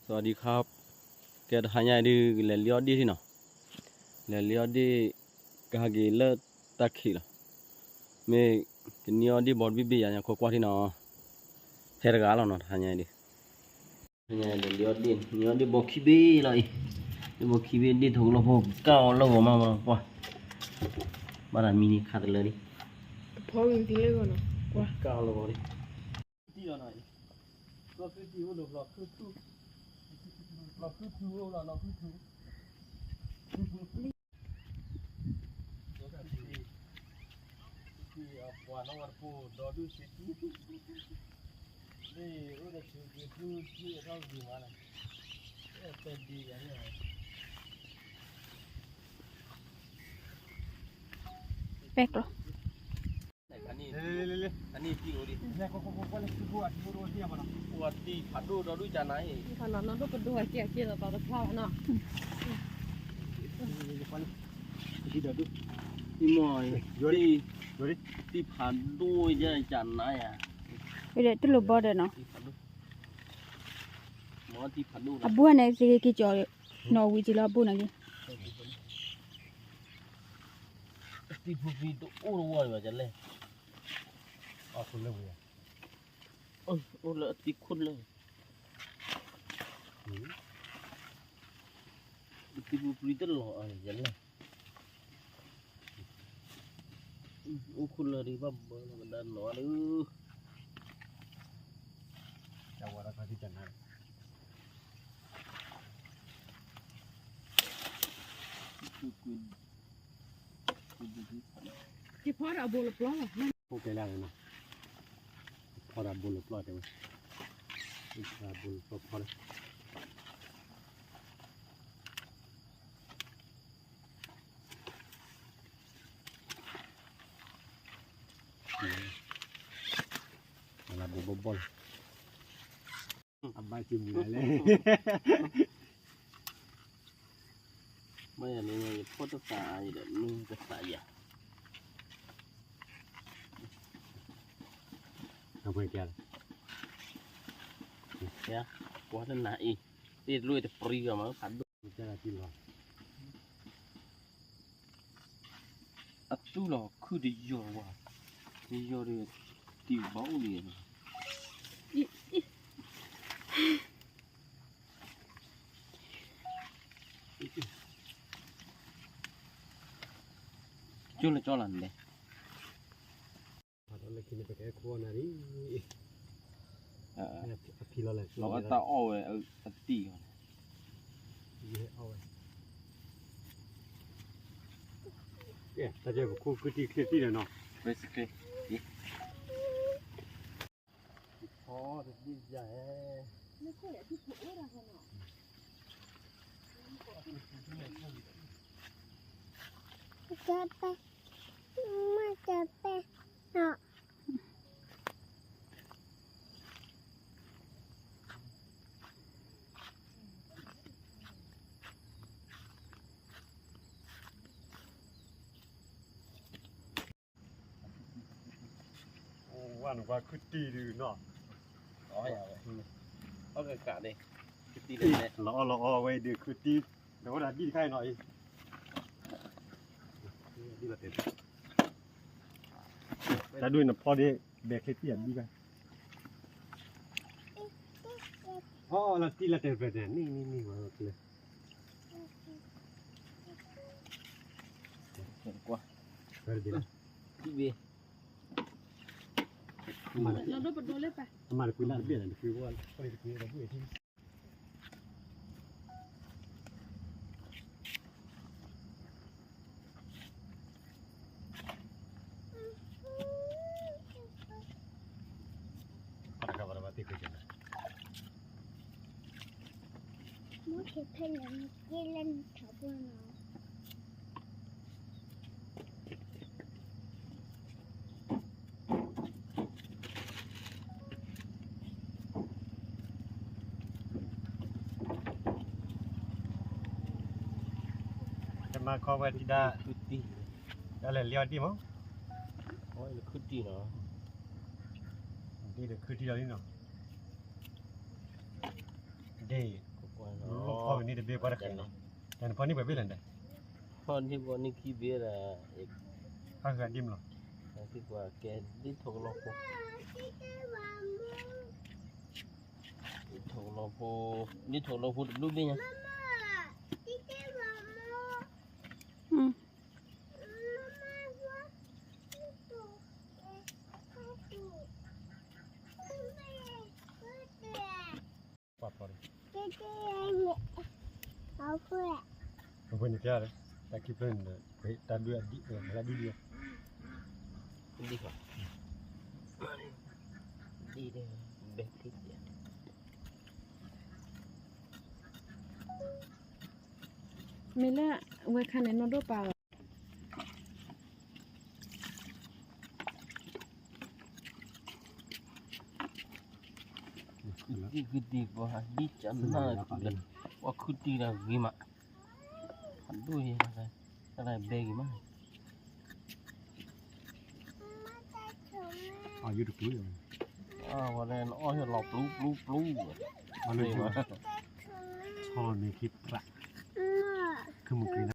သဝၤဒံခါ, ကဲတဟါညါအံၤဒုး ကလဲၤလံအီၣ်ဒ့ၣ်ထံနီၤ, လဲၤလံအီၣ်ဒ့ၣ် ကဟဲက့ၤလၢတၢ်ခံးလီၤ, မ့ၢ်ကန့ၢ်အီၣ်ဒ့ၣ်ဘီတဘ့ၣ်ဘ့ၣ်ယၤညါ ကွၢ်ကွၢ်ထံနီၤ, ဟဲတဂၤလီၤနီၤ တဟါညါအံၤဒုး, တဟါညါအံၤလဲၤလံအီၣ်ဒ့ၣ်, န့ၢ်အီၣ်ဒ့ၣ်ဘီခံဘ့ၣ်လီၤအံၤ, ဒ့ၣ်ဘီခံဘ့ၣ် ဒ့ၣ်ထိးကလီၢ်ဖိကၢ်အီၤလၢဂီၤမးမးကွၢ်, ဘၣ်တၢ်မံန့ၢ်ခါတလၢလံ, ကၢ်အီၤလၢဂီၤလံ, တံၢ်လီၤနီၤအံၤ, လီၤခုတံၢ်အိၣ်ဒိးလီၤခုထူ, လီၤခုထူအိၣ်လီၤလီၤခုထူ, ပှၤနီၣ်ဝဲတပိၢ်ဒီဒူၣ်စ့ၢ်ကီး, မ့ၢ်အိၣ်ဒီးဆူးက့ၤထူထူအထီၣ်ဂ့ၤမးနီၤ, တဲဒ်ယၤန့ၣ်, ပဲကျီၤ အနံၣ်တံၢ်အိၣ်ဒံး, အိၣ်တံၢ်ဖးဒိၣ်ဒီဒူၣ်ကနၤအံၤ, နီၢ်နီၢ်ဒိၣ်ပဒိၣ်ကနၤအံၤ, နီၢ်နီၢ်ဒိၣ်ပဒိၣ်အက့ၢ်အက့ၢ်လီၤ ပှၤတဖျါဘၣ်နီၤ, အံၤမ့ၢ် တံၢ်ဖးဒိၣ်ယကနၤယၤ, ဝဲဒၣ်တလိၣ်ဘီဒီးနီၤ, အဘိန့ၣ် က့ၤက့ၤကၠီၤ, နီၢ်ဝံၤက့ၤလီၤအဘိန့ၣ်က့ၤ တံၢ်ဖိဖံတအိၣ်တဝီဘၣ်လဲၣ်, အိၣ်လၢအတံၢ်ခိၣ်လၢ, တံၢ်ဖိဖံတလီၤအလဲၣ်, အိၣ်ခိၣ်လၢဒံးဘၣ်ဘၢလီၤ ကဒါနီၤဒီး တၢ်ဝါထီၣ်ခါဆံတနါ ကဖီဒီးအဘိလပျီလီၤ, ဖိကဲလၢန့ၣ်နီၤ, ဖီဒီးအဘိလပျီတဲဝဲ, ဖီဒီးအဘိလပျီဖီဒီး အလၢဘိဘီဘီလီၤ, အဘၣ်စံးမုၢ်လၢ်လဲၣ်, မ့ၢ်ယၤန့ၣ်ယဖီတသးအံၤဒီး မ့ၢ်တသးယၤ, အဝဲကဲလီၤ, ကွၢ်တနၤအံၤ, တ့တလိၣ်တပြံဂၤမး ဖးဒိၣ် အသူၣ်လီၤခုၣ်တယီၤဝဲ, တယီၤဒီး တံၢ်ဘၣ်အိၣ်လံ, ကၠိလၢကၠီလီၤန့ၣ်လဲၣ်, လၢခံန့ၣ်ပကဟဲခိၣ်နၤလံ, အဖံလီၤလဲၣ်, လီၤအတၢ်အီၣ်ဝဲအတံၢ်အီၤ, တၢ်ကဲပခိၣ်ကုတံၢ်ချ့တံၢ်လီၤနီၤ, ဖီတဘ့ၣ်ယၤဧၢ, ကပဲ, မ့ၢ်ကပဲနီၤ. ဝဲနကွၢ်ခုတံၢ်ဒုးနီၤ, လီၤအီၣ်လီၤအီဝဲဒုးခုတံၢ်, ဒီးဝဲဒၣ်ဘံၣ်တခါအံၤနီၤအံၤ, တၢ်ဒိၣ်နဖီဒ့ ဘဲချ့တံၢ်အဘံၣ်ဘၣ်, ဖီလီၤတံၢ်လၢတဲပျဲၢ်န့ၣ် နံၣ်နံၣ်နံၣ်ဝဲကျဲ, ကွၢ်, ဘံၣ်ဘ့ၣ်, အမၤတကွံလၢ်တဘ့ၣ်န့ၣ် တကွံဝဲ, တကွံဒီးဘုၣ်အံၤ တမၤခီဝဲဒၣ်, တၢ်လဲၤလံအီၣ်ဒ့ၣ်မး, ဒ့ၣ်တခုတံၢ်လီၤ, ဒ့ၣ်တခုတံၢ်လီၤလံနီၤ, ဒ့ၣ် ဘ့ၣ်ပှၤတဃဲၤန့ၣ်, တၢ်နဖီၣ်န့ၢ်ပှဲၤဘ့ၣ်လဲၣ်န့ၣ်, ဖီၣ်န့ၢ်ပှၤန့ၢ်ခံဘ့ၣ်ဒီး, ဟးဃၢၤဒ်မလီၤ, ကဲဒ်ထိၣ်ကလီဖိ, ဒ်ထိၣ်ကလီဖိ, ဒ်ထိၣ်ကလီဖိတဘျုးဘ့ၣ်ညါ. Mela weka ne no do pa. Khuti khuti pa di chana khuti, wa khuti la gima. Adu ye, ala begi ma. Ayu tu kui. Ah, wala no oh lo plu plu plu. Alu ju. Chol ni kipra. Kemukina.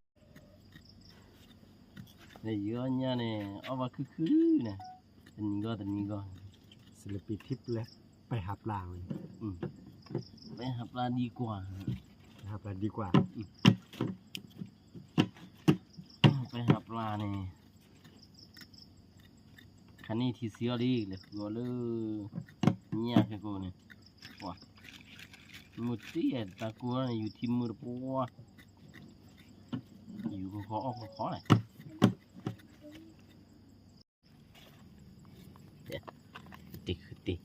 Nè yua nya nè, ơ ba khư khư nè. Tani gơ, tani gơ. Sila pi thip leh, ไปหาปลา weh. อืม ไปหาปลาดีกว่า ไปหาปลาดีกว่า อืม ไปหาปลา nè. ခါန့ၣ်ထံဆံအီၤလံ လဲၤဃုအီၤလၢ ညၣ်ခဲကိာ်န့ၣ် ပှၤ မုၢ်တံၢ်တၢ်ကိၢ်န့ၣ် ယူၤထံမုၢ်တပှၢ် ယူၤခီခီအီၣ်ခီခီလဲၣ် တံၢ်ခူတံၢ်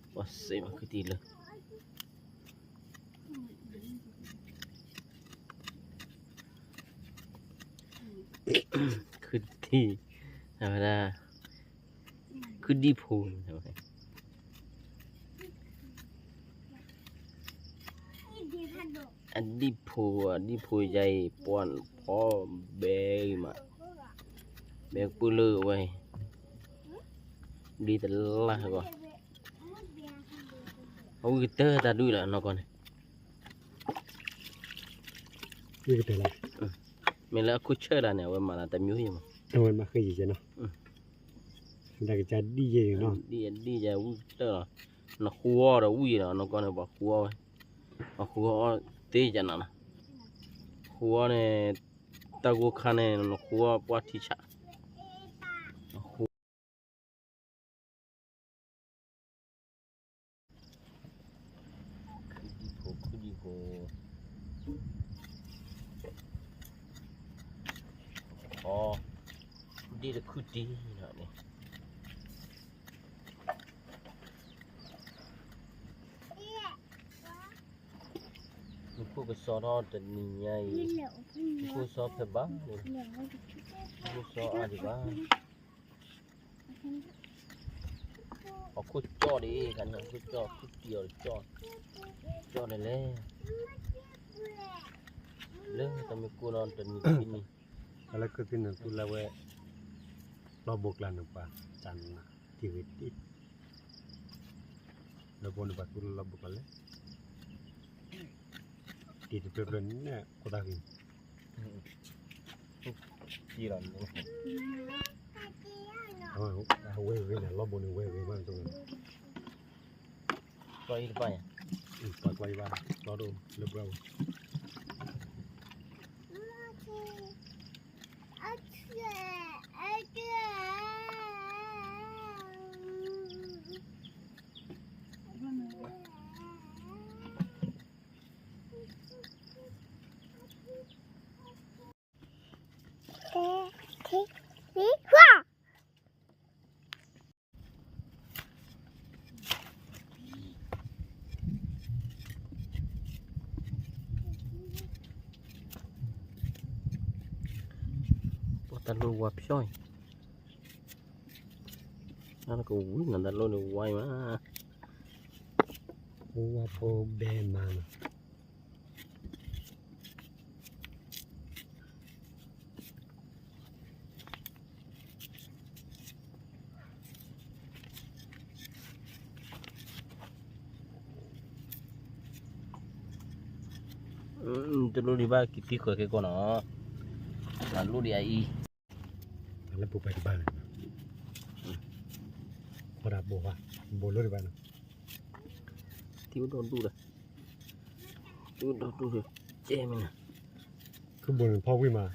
ပှၤစ့မၤခူတံၢ်လၢ ခူတံၢ် အဝဲဒၣ် ခူဒံၣ်ဖိန့ၣ် အဒံၣ်ဖိ အဒံၣ်ဖိယါအံၤ ပှၤဖီဘဲဂ့ၤမး ဘဲပုၢ်လၢဝဲအံၤ ဒ်တလၢ်ဂီၢ် အဝံၣ်ကတၢၢ်တၢ်ဒုးလၢအနီၢ်ကီၢ်န့ၣ် ဝံၣ်ကတၢၢ်လၢ မ့ၢ်လၢအခိၣ်ဆၢၣ်ဒၣ်န့ၣ် အဝဲမၤလၢတမျိုးယဲၢ်မး အဝဲမၤဃ့ယဲၢ်နီၤ ဒၣ်ကစၢ်ဒံၣ်ယဲၢ်နီၤ ဒံၣ်ဒံၣ်ယဲၢ် ဝံၣ်ကတၢၢ်လီၤ နဃုအီၤဒီးဝံၣ်ဒီး နီၢ်ကီၢ်န့ၣ် ပှၤဃုအီၤဝဲ ပှၤဃုအီၤသ့ယနၤနီၤ ဃုအီၤန့ၣ် တၢ်ဂိၢ်ခါန့ၣ် နဃုအီၤပှၢ်ထံဆး နဃု ခူဒံၣ်ဖိ ခူဒံၣ်ဖိ အီ ခူဒံၣ်တခူတံၢ်လီၤန့ၣ် နခိၣ်ကစီထီၣ်တနံၤညါအံၤ နခိၣ်စီဖဲဘၣ်န့ၣ် နခိၣ်စီအါဒံးဘၣ် အခိၣ်ကၠီၣ်ဒံး ခါန့ၣ် အခိၣ်ကၠီၣ် ခိၣ်တံၢ်အီၤတကၠီၣ် ကၠီၣ်န့ၣ်လဲၣ် လၢတၢ်မ့ၢ်ကိၢ်နီၣ်တနံၤခံနံၤ အလၢကသံၣ်န့ၣ်သူလၢဝဲ လီၢ်ဘိကျါန့ၣ်ပှၤ ကနး တံၢ်ဂ့ၤတံၢ် လၢဘိန့ၣ်ပှၤသူလၢလီၢ်ဘိကျါလဲၣ် တံၢ်တဖျၢၣ်ဖျၢၣ်န့ၣ် ခိၣ်သၣ်ဂ့ၤ တံၢ်လီၤန့ၣ် အဝဲဂ့ၤန့ၣ် လီၢ်ဘိန့ၣ်ဝဲဂ့ၤမးန့ၣ် ကျီအံၤတဘၣ်ယါ ပှၤကျီအံၤဘၣ် ကျီဒိၣ်လၢပှၤဝဲ ပှၤတၢ်လိၣ်ဝါဖျီၣ်အံၤ နကဝံၤနတၢ်လိၣ်န့ၣ်ဝါအံၤမး ဝါဖိဘဲမးနီၤ ပှၤ တလိၣ်ဒံးဘၣ်က့ၤသံခွဲးခဲကီၢ်နီၤ, မၤလိၣ်ဒံးအအံၤ, လၢပူၤပှဲၤတဘၣ်န့ၣ်, ဃီဒၣ်ဘိၣ်ဘၣ်, ဘိၣ်လိၣ်ဒံးဘၣ်နီၤ, သံအိၣ်ဒီဒူၣ်ဒီး, သံအိၣ်ဒီဒူၣ်ဒီး, ကဲမ့ၢ်နီၤ, ခုဘိၣ်န့ၣ်ဖီဝံၣ်မး,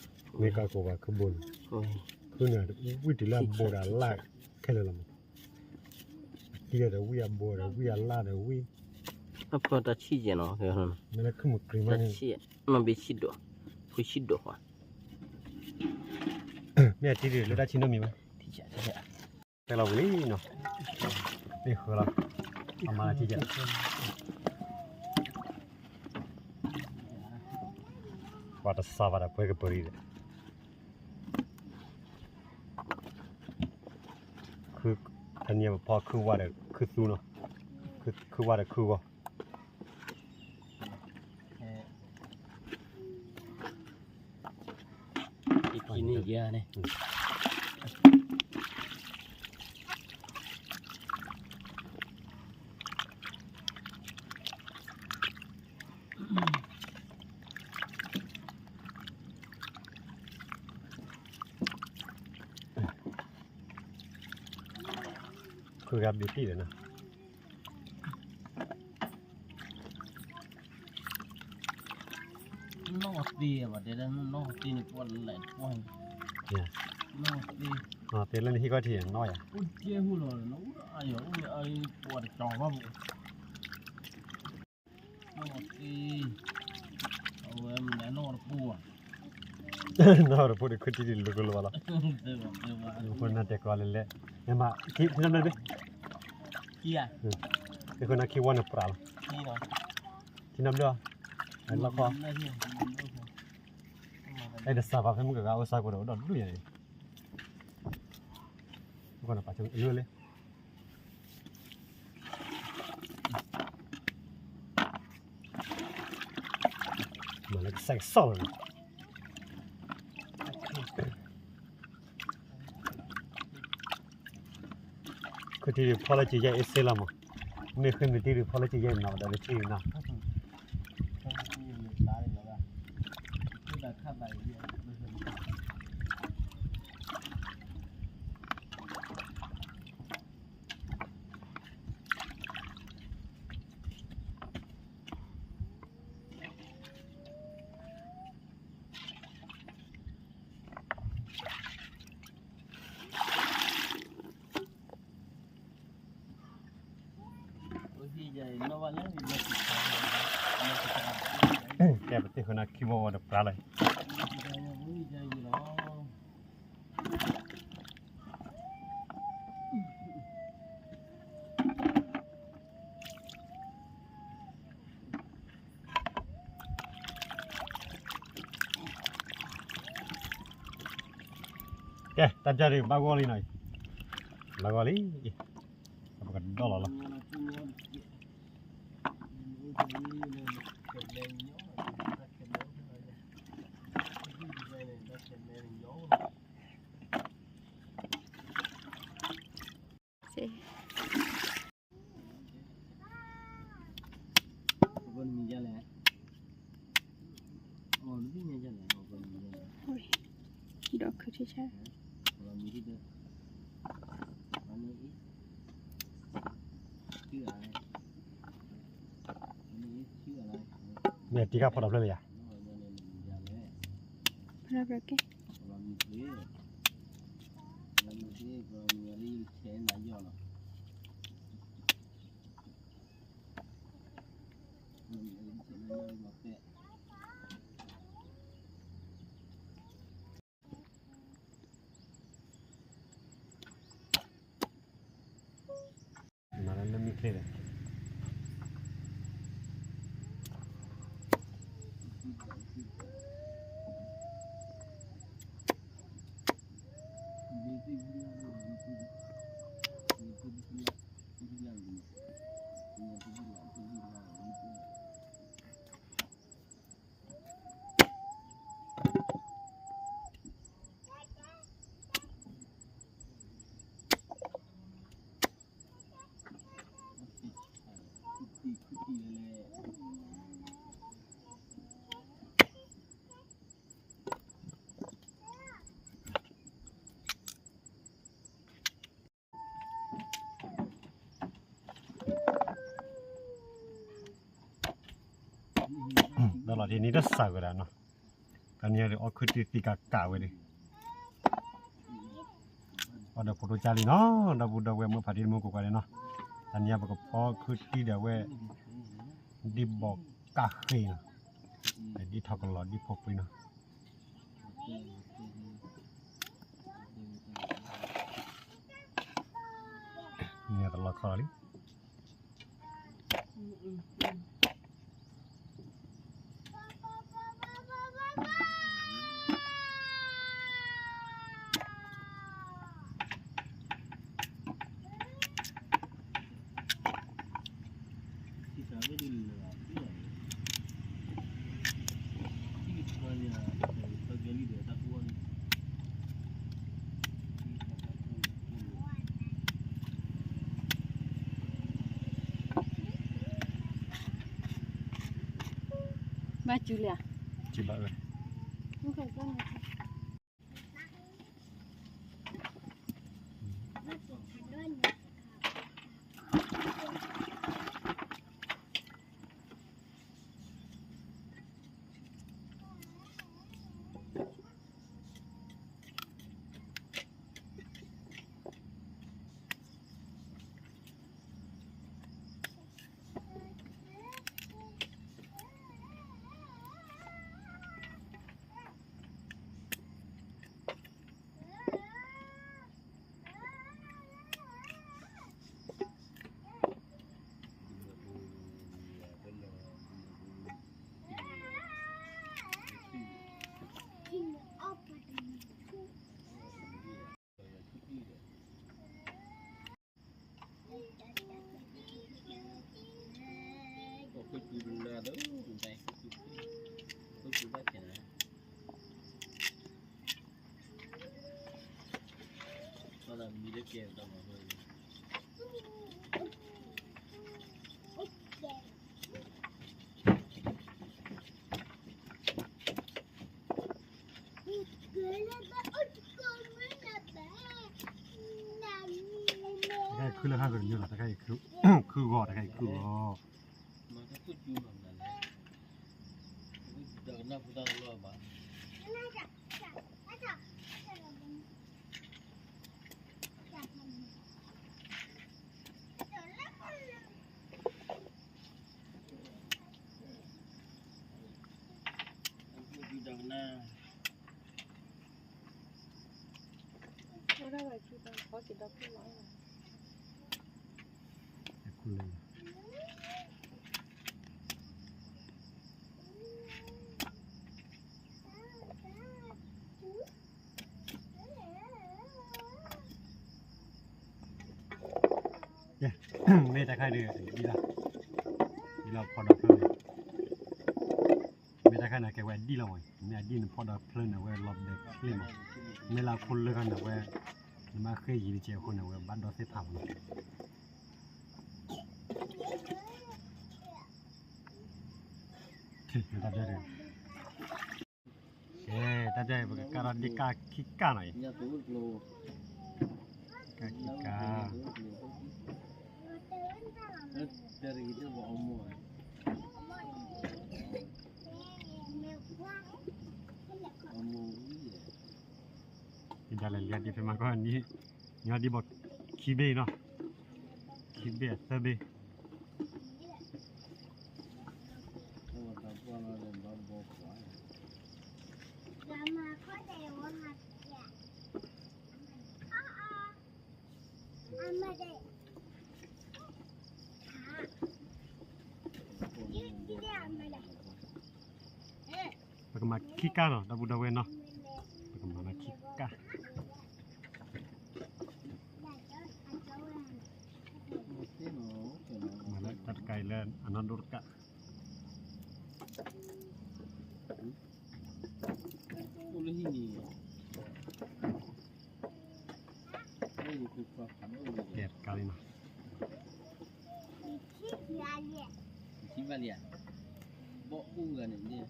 မ့ၢ်ကီၢ်ကိၣ်ဘၣ်ခုဘိၣ်န့ၣ်, ခုန့ၣ်ဝံၣ်တုၤလၢအဘိၣ်ဒီးအလၣ်ခဲလၢာ်လီၤမး အတံၢ်ဒီးဝံၣ်အဘိၣ်ဒီးဝံၣ်အလၣ်ဒီးဝံၣ်, အဖီတၢ်ဆံၣ်ယဲၢ်နီၤ, မ့ၢ်လၢခုမုၢ်ကရံၢ်မးန့ၣ်, နီၢ်ဘ့ဆံၣ်ဒိၣ်, ဖုဆံၣ်ဒိၣ်ဃီ, မ့ၢ်အတံၢ်ဒံးလၢတၢ်ဆံၣ်နီတမံၤဘၣ်, တဲလီၤဝံၤလံနီၤ, မ့ၢ်ဃၢၤလီၤ, အမၤလၢထံၣ်ယဲၢ်, ပှၤတစးဘၣ်ဒီးပှဲၤကပၤလံဒီး ခု, တနံၤအံၤပဖီခုဝါဒီးခုသူနီၤ, ခုဝါဒီးခုဂီၤ, န့ၣ်ယၤန့ၣ် ခုဂၤဘ့ၣ်တံၢ်ဒီးနီၤ, နီၢ်သ့ဘၣ်တဲဒၣ်နီၢ်သ့န့ၣ် ပှၤလဲၤတပှၢ်န့ၣ်, နီၢ်သ့, နီၢ်သ့လၢနဟံၣ်ခီၣ်ထံးနီၢ်ယၤ, အိၣ်ကဲဟူလီၤ, အိၣ်အါယီၤ အိၣ်အါပှၤတကီၤဘၣ်မး, နီၢ်သ့, အဝဲမနုၤနီၢ်တပူၤ, နီၢ်တပူၤဒီးခုထံၣ်ဒံးလိၤကလိၤဘၣ်လီၤ, အဃိနတဲကျီလဲၤလဲၤ, မ့ၢ်မး, ထံနဘျီတဘ့ၣ်, ထံဧါ, အဃိနခံဝီန့ၣ်ပြးလီၤ, ထံနဘျီ, လီၢ်ခီ, အဲၣ်ဒိးစးပာ်ဖဲမုၢ်ကဂၤအိၣ်စါကိးဒီးအိၣ်ဒီးဒူၣ်ယၤန့ၣ်, အဃိနပာ်ဆိအယိလံ မၤလၢကစဲးကစီၣ်လီၤန့ၣ်, ခုထံဒုးဖီလၢကယဲၢ်အ့စ့လီၤမး, မ့ၢ်ဃ့မ့ၢ်တံၢ်ဒုးဖီလၢကယဲၢ်နီၤဒီးလၢထံဒုးနီၤ, ကဲပသ့ၣ်ဃုာ်နၤခံဝီဝီဒီးပြးလီၤ, ကဲ တၢ်ပျၢ်ဒုးဘၣ်ဂီၢ်လံနီၤ, ဘၣ်ဂီၢ်လံ, ပကဒီၣ်လီၤလီၤ.မ့ၢ်တံၢ်ခါဖီတဖျၢၣ်လၢယၤ, ဖီတဖျၢၣ်ကဲ. ဒီးလီၤတံၢ်နံၤတစၢ်ဝဲဒၣ်နီၤ, တနံၤအံၤဒီးအီၣ်ခုၣ်တံၢ်သံကၤကၤဝဲဒၣ်, အီၣ်ဒီးဖိဒိၣ်ကၢ်လံနီၤ, ဒီပုၢ်ဒီဝဲၢ်မုၢ်ဖးတံၢ်မုၢ်ကိးကွၢ်န့ၣ်နီၤ, တနံၤအံၤပကဖီခုၣ်တံၢ်ဒီးဝဲ ဒ်ဘီးကၢ်ဃ့နီၤ, ဒ်ထီၣ်ကလီၤဒ်ဖိပှ့ၤနီၤ. န့ၣ်တလီၤခီလံ. ဘၣ်စုလံဧါ, စုဘၣ်ဝဲ. တခါအံၤခုလၢဟါကတမံၤလီၤ, တခါအံၤခုဂီၤ, တခါအံၤခုဂီၤ. မ့ၢ်တၢ်ခါဒီး ဒ်လီၤ, ဒ်လီၤဖီဒီးဖျၢၣ်န့ၣ်, မ့ၢ်တၢ်ခါန့ၣ် ကဲဝဲဒ်လီၤမး, မ့ၢ်အဒ်န့ၣ်ဖီဒီးဖျၢၣ်န့ၣ် ဝဲလီၤဘဲချ့မး, မ့ၢ်လၢအခိၣ်လၢခါန့ၣ်ဝဲ, နမ့ၢ်ဃ့ယံၤတကဲးအဃိန့ၣ် ဝဲဘၣ်ဒီသ့ၣ်ဖးမး. တၢ်ပျဲ, ကဲ, တၢ်ပျဲ ပကကၢ်ထီၣ်ဒ့ၣ်ကၢ်ခံကၢ်နီၤအံၤ, ကၢ်ခံကၢ်, ဒ်လဲၣ်လံဒ်ဖဲမၤကီၢ်န့ၣ်, ညီဒ်ဘီခံဘ့ၣ်နီၤ, ခံဘ့ၣ်အသၢဘ့ၣ်. ပကမၤခံကၢ်နီၤ ဒီပုၢ်ဒီဝဲၢ်နီၤ, ပကမၤလၢခံကၢ်, မၤလၢတၢ်တကးအံၤလၢအနီၢ်ဒိၣ်တကး. ကဲတကးလံနီၤ.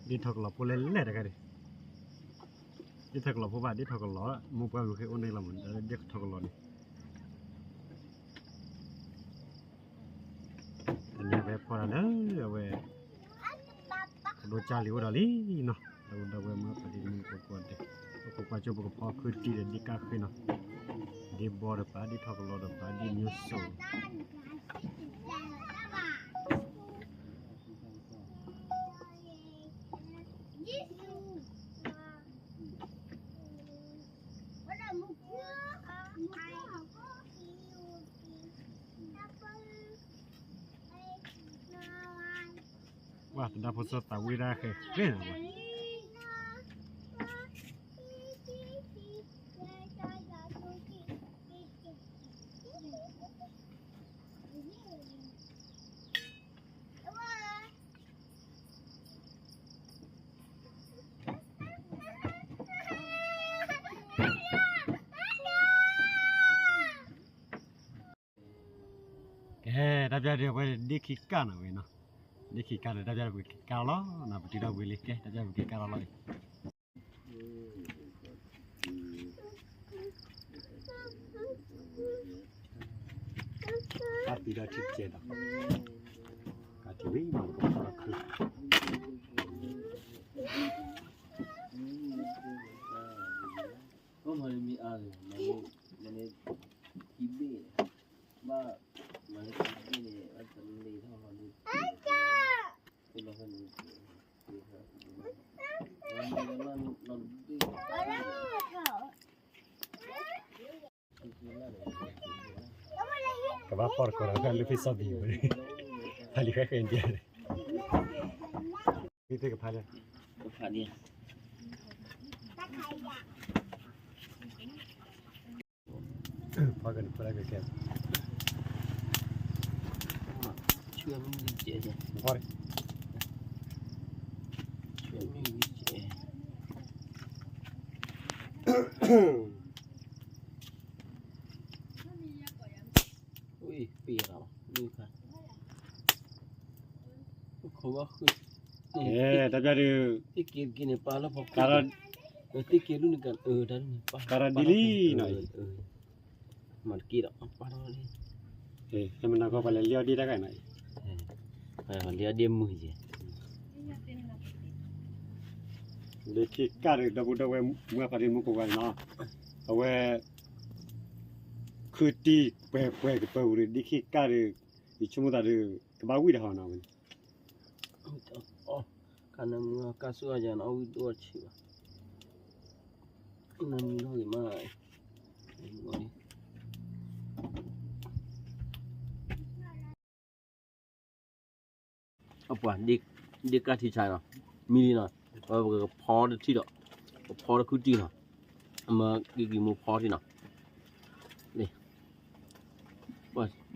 ဒ့ၣ်ထီၣ်ကလီၤဖိလဲၣ်လဲၣ်တခါန့ၣ်, ဒ့ၣ်ထီၣ်ကလီၤဖိဘၣ် ဒ့ၣ်ထီၣ်ကလီၤ, မိၢ်ပှၢ်ဝံၤဃ့အိၣ်န့ၣ်လီၤမး ဒ့ၣ်ထီၣ်ကလီၤန့ၣ်, တနံၤဖဲဖီတၢ်လၢအဝဲ ကဒိကၢ်လံၤအိၣ်ဒီးလံနီၤ, ဒီပုၢ်ဒီဝဲၢ်မုၣ်ဖါတံၢ်မုၣ်ကိးကိးဒဲး, ပကကွၢ်ကၠိပကဖီခုတံၢ်ဒီးဒ့ၣ်ကၢ်ဃ့နီၤ, ဒ့ၣ်ဘီတပၤ ဒ့ၣ်ထီၣ်ကလီၤတပၤ ဒ့ၣ်မံၤစိ ဝဲတဒါဖိစီသးဝံၣ်ဒၣ်ဃဲဃဲနီၤဝဲ, ကဲ တၢ်ပျၢ်ဒုးအဝဲဒ့ၣ်ခံကၢ်နီၤဝဲနီၤ, ဒ့ၣ်ခံကၢ်ဒီး တၢ်ပျၢ်ဒုးပက့ၤကၢ်လီၤနီၤ, ပတုၤထီၣ်ဝံၤလံ ကဲ တၢ်ပျၢ်ပက့ၤကၢ်လီၤလီၤအံၤ ကၢ်ပံၤဒီးထံကဲဒီး, ကၢ်ထံဝံၤမး ကဖီဒီးခု, မ့ၢ်အါ, မ့ၢ်, မ့ၢ်, ဘၣ်, မ့ၢ်, ဘၣ်တလ့ထီၣ်လီၤန့ၣ်, ကဘၣ်ဖီၣ်တကိးဒီး ဖဲလၢဖ့ၣ်စီၣ်ဘံၤဝဲ, ဖဲလံၤဃဲဃဲဒ်န့ၣ်, မ့ၢ်သ့ၣ်ကဖးလဲၣ်, ကဖးဒ် ဖီၣ်ကနဖီၣ်လၢကကဲ, ဆွဲမုၢ်ကဲ, ဆွဲမုၢ်ကဲ, ဝံၤပ့ၤလီၤ, ဝံၤခါ, ခီဘၣ်ဃု, တၢ်ပျၢ်ဒုး, သ့ၣ်က့ၤတက့ၤန့ၣ် ပာ်လၢဖီခိၣ်, သ့ၣ်က့ၤလူန့ၣ်က, တၢ်ဒ်လံနီၤ, မၤတက့ၢ်ဒီး, ပာ်ထီၣ်လံ, မနၤကီၢ်ပှၤလဲၤလံအီၣ်ဒ့ၣ်တၢ်ဂၤနီၤအံၤ, လံအီၣ်ဒ့ၣ်မုာ်ယဲၢ်, ဒ့ၣ်ခံကၢ်ဒီး ဒီပုၢ်ဒီဝဲၢ်မုၢ်ဖါတံၢ်မုၢ်ကိးဂၤန့ၣ်နီၤ, အဝဲ ခုတံၢ်ပှဲၤပှဲၤကပၢၤပူၤဒီး ဒ့ၣ်ခံကၢ်ဒီး, ယဆိကမိၣ်သးဒီး, ကဘၣ်ဝံၣ်တဟီနီၤဝဲန့ၣ်, ကနၢမူကၢ်ဆူၣ်အယၤနီၤ အဝံၣ်ဒိၣ်အဆံးဘၣ်, နၢမူထီၣ်ဂ့ၤမး, အပှၤ, ဒ့ၣ်ကၢ်ထံဆါနီၤ, မံလံနီၤ, ပကဖီတထံၣ်ဒီး, ပဖီတခုတံၢ်နီၤ, အမ့ၢ်က့ၤက့ၤမူဖီထံနီၤ,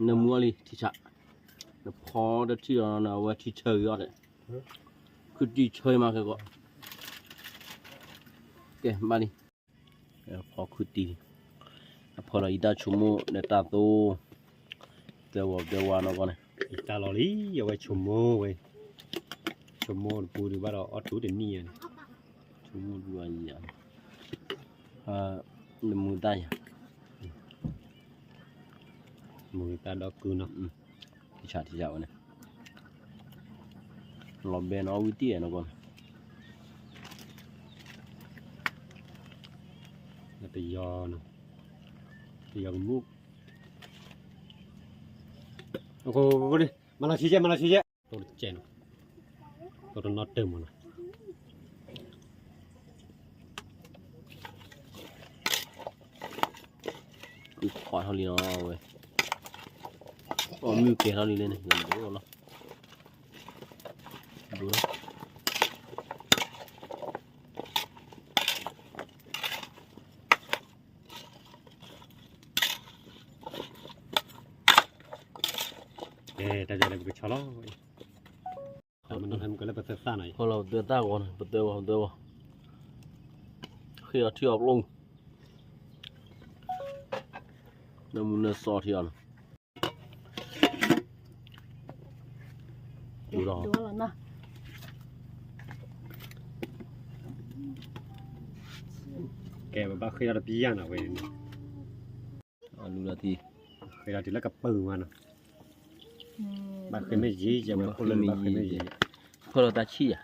နၢမူအီၤလံထံဆါ, နဖီတထံၣ်ဒီး နအဝဲထံဆၢဂ့ၤအီၤ, ခုတံၢ်ဆၢမးခဲကီး, ကဲဘၣ်လံ ဖီခုတံၢ်, အဖီဒီးယတၢ်ဆိကမိၣ်ဒီးတၢ်သိ, တဲဝဲတဲဝဲနီၢ်ကီၢ်န့ၣ်, ယတၢ်လီၤလံ အဝဲဆိကမိၣ်ဝဲ, ဆိကမိၣ်တပူၤဒုးဘၣ်ဒီးအီၣ်ထူတနံၣ်ယၤန့ၣ်, ဆိကမိၣ်ဒုးအယၤ, နမူသၣ်ယၤ, မူသၣ်ဒီကုနီၤ, ထံဆးထံဆးဝဲန့ၣ်, လီၤဘဲနီၤ အီၣ်ဝံၣ်တံၢ်နီၢ်ကီၢ်န့ၣ် ပယီၤ, ပယီၤကမူၣ်, မၤလီၤဆံယဲၢ် မၤလီၤဆံယဲၢ်, တိၢ်တကဲးနီၤ, တိၢ်တနီၣ်တၢၢ်မးနီၤ, ကွံာ်ခွါထီၣ်လံနီၤဝဲ, အီၣ်မုၢ်ကဲထီၣ်လံလဲၣ်န့ၣ်, ဒိၣ်လီၤ, ဒိၣ်လီၤ တၢ်ယၤလၢပကဆီလီၤ, မနုၤဟဲမုၢ်ကလၢပသၢသၣ်နီၤ, ဖီလီၤပသၢသၣ်ဂီၤန့ၣ် ပသၢဂီၤ ပသၢဂီၤ, ဃ့အီၤထံအီၤပျိၢ်, နၢမူနၢစီထံအီၤနီၤ, ဒိၣ်လီၤ, ဒိၣ်လီၤနီၤ, ကဲ ပဘၣ်ဃ့ၢ်ထီၣ်တပျၢ်နီၤဝဲန့ၣ်, လူလီၤတံၢ်, ဃ့ၢ်ထီၣ်တုၤလၢကပၢၤမးနီၤ, ဘၣ်ဃ့ၢ်မ့ၢ်ယံၤ ယဲၢ်ဝဲဖိလၢဘၣ်ဃ့ၢ်မ့ၢ်ယံၤ, ဖၢလီၤတၢ်ဆံၣ်ယၤ,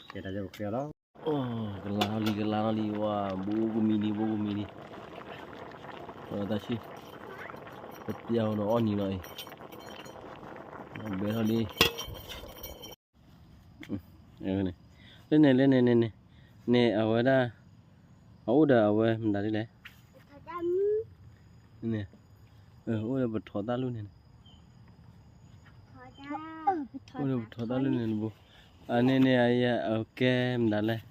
ကဲတၢ်ယဲၢ်ပဃ့ၢ်လီၤ, ကလၤထီၣ်လံ ကလၤထီၣ်လံ ဝါ ဘိကမံၤလံ ဘိကမံၤလံ, ဖၢလီၤတၢ်ဆံၣ်, ပပျၢ်ဝဲဒီးအီၣ်နံၤလီၤအံၤ, ဘဲထီၣ်လံ လၢန့ၣ် လၢန့ၣ် လၢန့ၣ် န့ၣ် အဝဲဒၣ် အအိၣ်ဒီးအဝဲမတၤဒ်လဲၣ်, န့ၣ် အိၣ်ဒီးပထီၣ်တၢ်လူၢ်န့ၣ်, အိၣ်ဒီးပထီၣ်တၢ်လူၢ်န့ၣ်တဘိ, အန့ၣ်န့ၣ် အကဲမတၤလဲၣ်,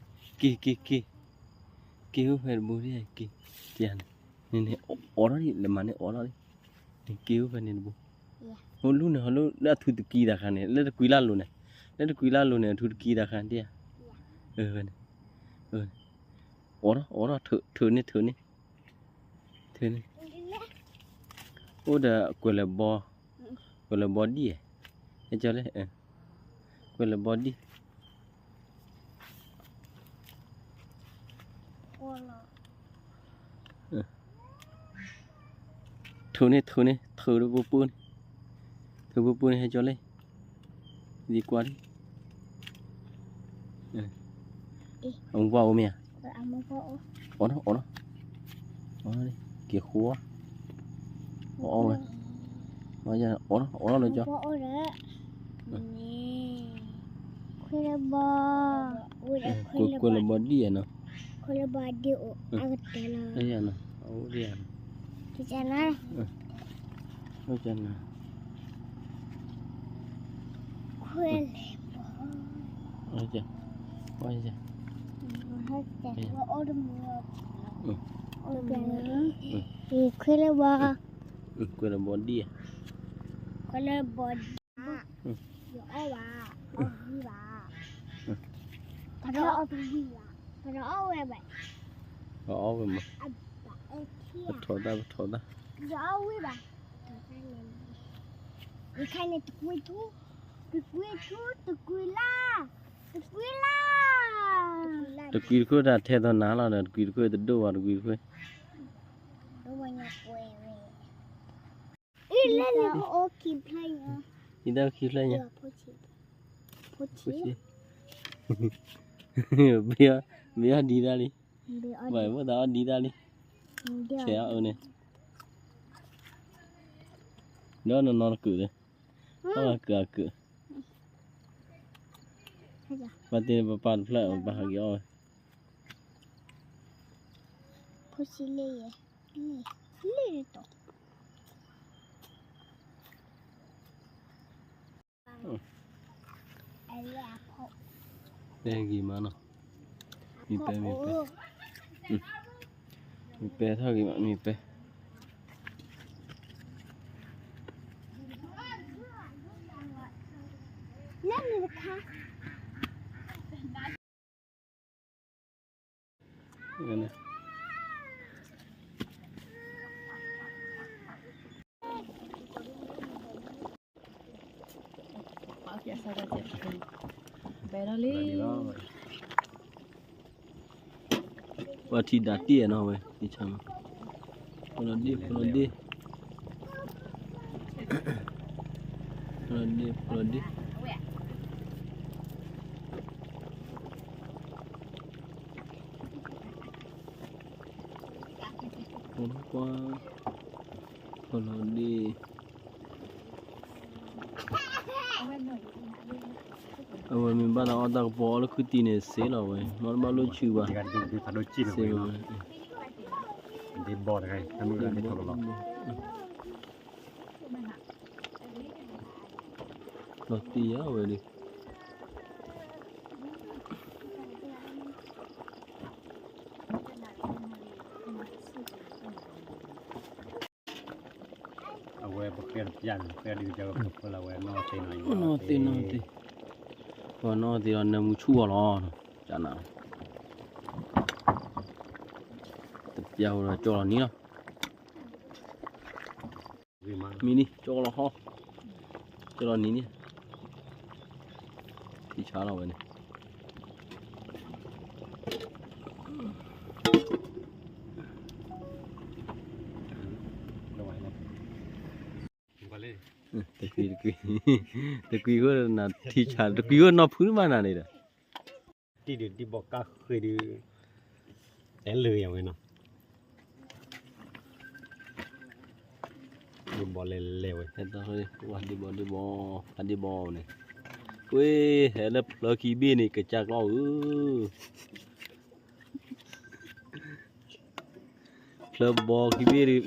က့ၤ က့ၤ က့ၤ, က့ၤအိၣ်ဖဲတဘိဒ် က့ၤ က့ၤန့ၣ်, န့ၣ်န့ၣ် အိးထီၣ်ဒံး လၢမၤန့ၢ်အိးထီၣ်ဒံး, က့ၤအိၣ်ဖဲန့ၣ်တဘိ, ဟိလူၢ်န့ၣ် ဟိလူၢ်လၢအထူတကံတၢ်ခါန့ၣ် လၢတကွံလၢ်လိၤန့ၣ်, လၢတကွံလၢ်လိၤန့ၣ် အထူတကံတၢ်ခါဒ်ဧါ, ဖဲန့ၣ်, အိးထီၣ် အိးထီၣ် ထုးန့ၢ် ထုးန့ၢ်, ထုးန့ၢ်, အိၣ်ဒီးကွဲးလၢဘီ, ကွဲးလၢဘီဒံၣ်, ဟဲကၠီလၢ ကွဲးလၢဘီဒံၣ် ထုးန့ၢ် ထုးန့ၢ် ထုးပူၤပူၤန့ၣ်, ထုးပူၤပူၤန့ၣ် ဟဲကၠီလၢ ဒ်ကွၢ်ဒ်, အမိၢ်ပှၢ်အိၣ်မ့ၢ်ဧါ, အိးထီၣ် အိးထီၣ်, က့ၤဃိ, အီၣ်ဝဲ, အိးထီၣ် အိးထီၣ်လၢကၠီ ခွဲးလၢဘီ, ကွဲးလၢဘီဒံၣ်ဧါနီၤ, ခွဲးလၢဘီဒံၣ်အိၣ်အကတၢၢ်လီၤ, အအိၣ်ဒံၣ်ဧါနီၤ, ခွဲးလၢဘီ, ခွဲးလၢဘီ, ခွဲးလၢဘီဒံၣ်ဧါ, ခွဲးလၢဘီဒံၣ် ယအီၣ်ဘၣ်, အီၣ်ဝံၤဘၣ်, ပတအီၣ်တဝံၤဘၣ်, ပတအီၣ်ဝဲဘၣ်, ပအီၣ်ဝဲမး, ပထီၣ်တၢ် ပထီၣ်တၢ်, ပတအီၣ်ဝံၤဘၣ်, ယခါန့ၣ်တကွံထူ, တကွံထူ, တကွံလၢ်, တကွံလၢ်, တကွံတခိၣ်တၢ်ထဲသိးနၤလီၤဒီး တကွံတခိၣ်တဒိၣ်ဘၣ် တကွံတခိၣ် အံၤလၢလၢအိၣ်ခံဖျၢၣ်ညါ, အံၤတၢ်အိၣ်ခံဖျၢၣ်ညါ, ဖိဆံး, ဘ့ၣ်အီၣ်ဒံးတၢ်လံ, ဘၣ်ဘၣ်သးအီၣ်ဒံးတၢ်လံ, ဆဲးအီၤအၢန့ၣ်, ဒီးနီၢ်နီၢ်တကုာ်လၢ, အီၣ်အကုာ်အကုာ်, ဘၣ်တ့ၢ်ပပၢ်တဖျၢၣ် ပပၢ်ဟးက့ၤအီၣ်ဝဲ, ဖိဆံးလၢယဲ, လၢယတီၤ တဲဂ့ၤမးနီၤ, မ့ၢ်ပဲ မ့ၢ်ပဲ, မ့ၢ်ပဲထီၣ်ဂ့ၤမး မ့ၢ်ပဲ, လၢနတခါ ပှၤထံၣ်ဒၣ်တ့ၢ်နီၤဝဲ တ့ၢ်ဆါမး, ဖိလီၤဒ့ၣ် ဖိလီၤဒ့ၣ်, ဖိလီၤဒ့ၣ် ဖိလီၤဒ့ၣ် ဖိလီၤဒ့ၣ်, အဝဲမ့ၢ်ဘၣ်သးအီၣ်တၢ်ကပီၤအီၣ်လၢခုတံၢ်န့ၣ် စ့လီၤဝဲ, မ့ၢ်တဘၣ်လိၣ်ဆူၣ်ဘၣ်, စ့လီၤဝဲ, လီၤတံၢ်ယၤဝဲဒၣ် အဝဲပဃဲတပျၢ်န့ၣ် ပဃဲဒ်ကဝဲဖိလၢဝဲနီၢ်သ့ၣ်နီၢ် နီၢ်သ့ၣ်နီၢ်သ့ၣ်, ပှၤနီၢ်သ့ၣ်ဒီးနၢမူဆူၣ်အီၤလီၤ, ကနၤ, တပျၢ်ဝဲဒီးကၠီလီၤနံၤလီၤ. မံၤနံၤ ကၠီလီၤဟီ, ကၠီလီၤနံၤန့ၣ်, ထံဆါလီၤဝဲန့ၣ်, တကွံတကွံ, တကွံဃိနၤထံဆါ တကွံဃိနီၢ်ဖုမးနၤန့ၣ်ဒီး, တံၢ်ဒုးတံၢ်ဘီကါဃ့ဒုး, တဲလၢယဝဲနီၤ, ဒုးဘီလဲၤလဲၤဝဲ, ဝါဒုးဘီဒုးဘီ, ဖးဒုးဘီန့ၣ်, ကွ့ ဟဲလၢဖျၢခံဘ့ၣ်န့ၣ် ကစၢ်ကျီဧၢ, ဖျၢဘီခံဘ့ၣ်ဒုး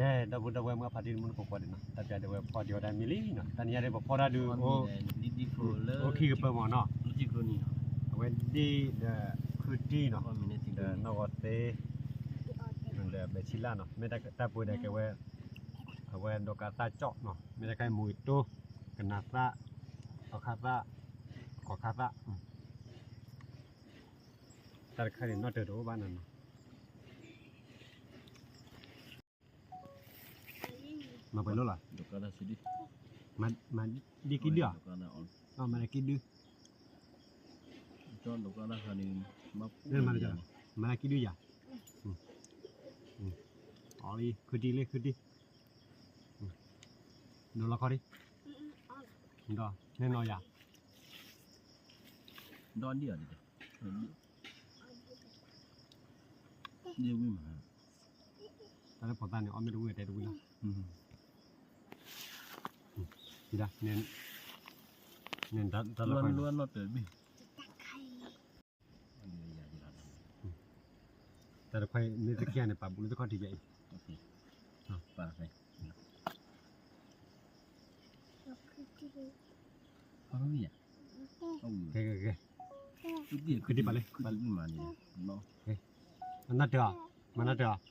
ကဲ ဒီပုၢ်ဒီဝဲၢ်မုၣ်ဖါတံၢ်မုၣ်ဖိခွါဒံးနီၤ, တၢ်ပျၢ်ဒဝဲဖီဒံးဝဲဒၣ်မံၤလံနီၤ, တနံၤညါဒ်ပဖီတၢ်ဒုးအိၣ်, အိၣ်ခံကပၢၢ်မးနီၤ, အဝဲဒ့ၣ်ဒီးခုတံၢ်နီၤ, ဒီးနီၢ်ဂီၤသ့, ဒီးဘဲဆံလၢ်နီၤ, မ့ၢ်တၢ်ပှ့ၤဒီးကဲဝဲ, အဝဲဒီးကးသၣ်ကၠီၣ်နီၤ, မ့ၢ်တၢ်ခါအံၤမူၤကတိၢ်, ကနၤသၣ်, တီခါသၣ်, ကီခါသၣ် တၢ်တခါန့ၣ် နီၣ်တၢၤတအိၣ်ဘၣ်နီၤနီၤ, မၤပှဲၤလိၣ်လီၤ, မၤဒ်ကံဒုၣ်ဧါ, မၤဒ်ကံဒုၣ်, မၤဒ်ကံဒုၣ်ယၤ, အီလံ ခုတံၢ်လံ ခုတံၢ်, ဒိးလီခီဒံး, ဒီးနဲနီၤယၤ, ဒီးဒ်အီၤဒ်, ဒ်ဝံၣ်မး, တၢ်လၢဖိသၣ်န့ၣ် အီၣ်မ့ၢ်တဝံၣ်အတဲတဝံၣ်လီၤ, ဒ်, န့ၣ်, တၢ်လၢ, တၢ်တခွါ မ့ၢ်တခါန့ၣ် ပာ်ဘူးလၢတခီၣ်ထံးယၤအံၤ, ကဲ, ကဲ, ကဲ, ခုတံၢ်ပာ်လံ, နီၢ်တၢၤအီၤ, မၤနီၢ်တၢၤအီၤ, အီ နီၢ်တၢၤ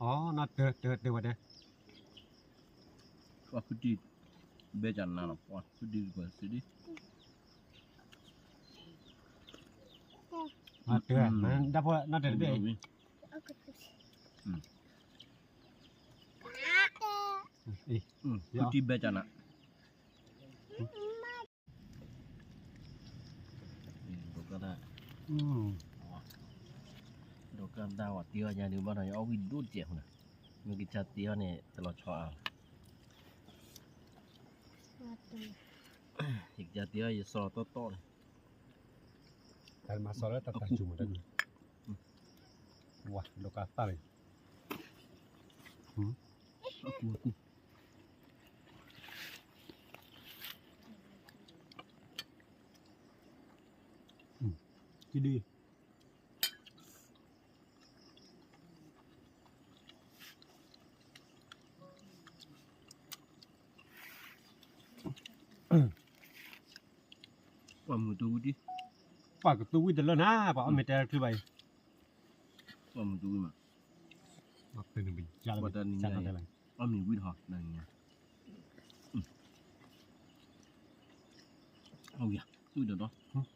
တၢၤ တၢၤဝဲတၢၤ, ပှၤခုတံၢ်ဘဲကနၤလီၤ, ပှၤခုတံၢ်ကစံဒံ, တၢၤ, ဒၣ်ဖိနီၢ်တၢၤတဘ့ၣ်အံၤ, ခုတံၢ်ဘဲကနၤ ဒိးကၢ်တၢ်ဝဲတ့အီၣ်ညါဒုးဘၣ်ဒီး ယအီၣ်ဝံၣ်ဒိၣ်တစဲးဃိန့ၣ်, မ့ၢ်ကစၢ်တ့အီၣ်န့ၣ် တလီၤဆီအါ, ယကစၢ်တ့အီၣ်ယစီၤတီတီန့ၣ်, တၢ်မၤစီၤလၢတၢ်တၢ်စူၤမးတၢ်န့ၣ်, ဝါ ဒိးကၢ်သၣ်န့ၣ်, အကူအကူ ကဒု, ပှၤမုၢ်တူဝံၤ, ပှၤကတူဝံၣ်တလၢနၤ ပှၤအီၣ်မ့ၤတဲတချုးဘၣ်အံၤ, ပှၤမုၢ်တူဝံၤမး, ပှၤတနံၤညါအီၣ်မ့ၤဝံၣ်ထီၣ်, ဝံၣ်ဒီးဒီ အီၣ်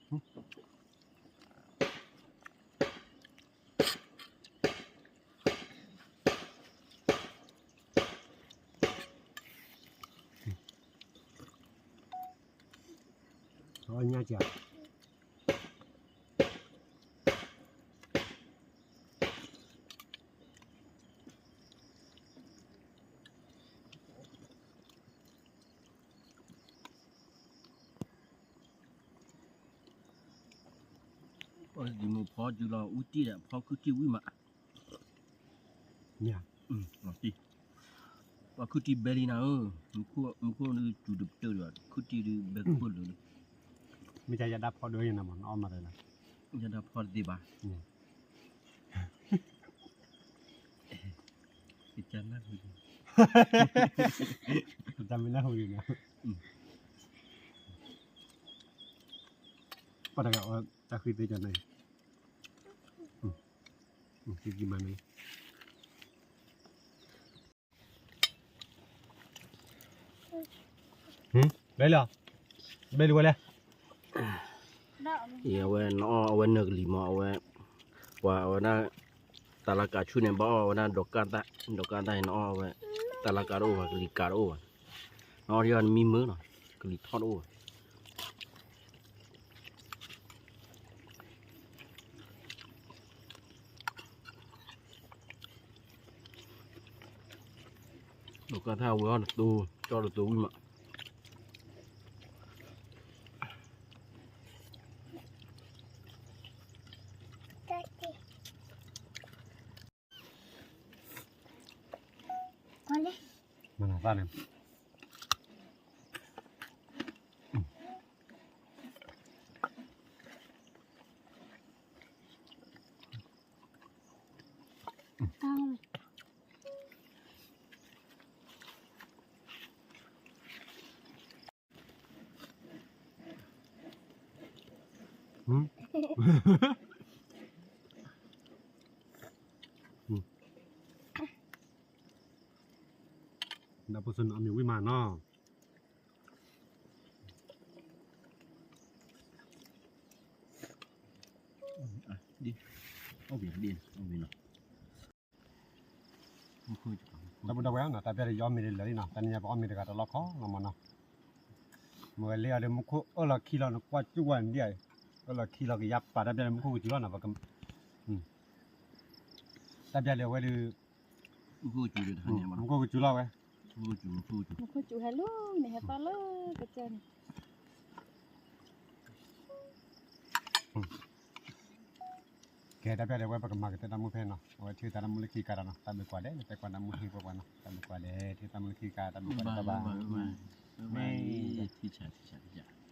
ညၣ်ကၢ်, ပှၤဒ်မုၢ်ဖီကၠူလီၤ ဝံၣ်တံၢ်ဒီး ဖီခုတံၢ်ဝံၣ်မး, ပှၤခုတံၢ်ဘဲလံနၤဧၢ, မူခိၣ်ဒုးစူၤတပတၢၢ်ဒီး ခုတံၢ်ဒုးဘဲခိၣ်လၢာ်လၢ, မ့ၢ်ယဒၣ်ဖီဒိၣ်ယနၤမး နအီၣ်မးတၢ်လၢ, ယဒၣ်ဖီတသ့ဘၣ်, ကစၢ်နၢ်ဟူ, ကစၢ်မ့ၢ်နၢ်ဟူန့ၣ်, ပှၤတဂၤအီၣ်တၢ်ဃံသ့ကၠီန့ၣ်, ကံကံမးန့ၣ် ဘဲလီၤ, ဘဲလီၤဝဲလဲၣ်, အဝဲနအီၣ်အဝဲနၢၤကလံၤမး အဝဲ, ပှၤအဝဲဒၣ်, တၢ်လၢကးဆူၣ်န့ၣ် ဘၣ်အီၣ်ဝဲဒၣ်ဒီးကၢ်သၣ်, ဒီးကၢ်သၣ်န့ၣ် နအီၣ်ဝဲ, တၢ်လၢကးတအိၣ်ဘၣ် ကလံၤကးတအိၣ်ဘၣ်, နအီၣ်ဒ်အီၤနမံမုာ်နီၤ, ကလံၤထီၣ်တအိၣ်ဘၣ်. ကါထါဝဲအီၤတတိၤ ကၠီတတိၤဝံၤမး မနၤသၣ်န့ၣ် ဒီးဖိစၢ်န့ၣ်အီၣ်မ့ၤဝံၤမးနီၤ ဒ် အိၣ်ဘှံးဒ် အိၣ်ဘှံးနီၤ ဒီပုၢ်ဒီဝဲၢ်နီၤ တၢ်ပျဲဒီးယအီၣ်မ့ၤလၢလၢာ်လံနီၤ တနံၤညါပအီၣ်မ့ၤတဂၤတလီၢ်ခီလီၤမးနီၤ မ့ၢ်ဝဲလၢအီၤဒီးမူခိၣ်အၢၣ်လီၤခံလီၤနကွၢ်စူၣ်ဝဲဒ်အံၤ အၢၣ်လီၤခံလီၤကယါပာ်တၢ်ပျဲဒီးမူခိၣ်ကစူၤလီၤနီၤ တၢ်ပျဲဒီးအဝဲဒီး မူခိၣ်ကစူၤလီၤဝဲ မူခိၣ်ကစူၤဟဲလၢန့ၣ် ဟဲပာ်လၢကစၢၢ်န့ၣ် ကဲ တၢ်ပျဲဒီးဝဲပကမၤကတၢၢ်တၢ်မူဖဲနီၤ အဝဲထံၣ်သးတၢ်မူလၢခံကါဒီးနီၤ တၢ်ဘျုးကွၢ်ဒဲး နတဲကွၢ်တၢ်မူဟ့ၣ်ပှၤပှၤနီၤ တၢ်ဘျုးကွၢ်ဒဲး ထံၣ်တၢ်မူလၢခံကါ တၢ်ဘျုးကွၢ်ဒဲး ဘၣ်ဘၣ် မ့ၢ် ထံၣ်ဆး ထံၣ်ဆး ထံၣ်ဆး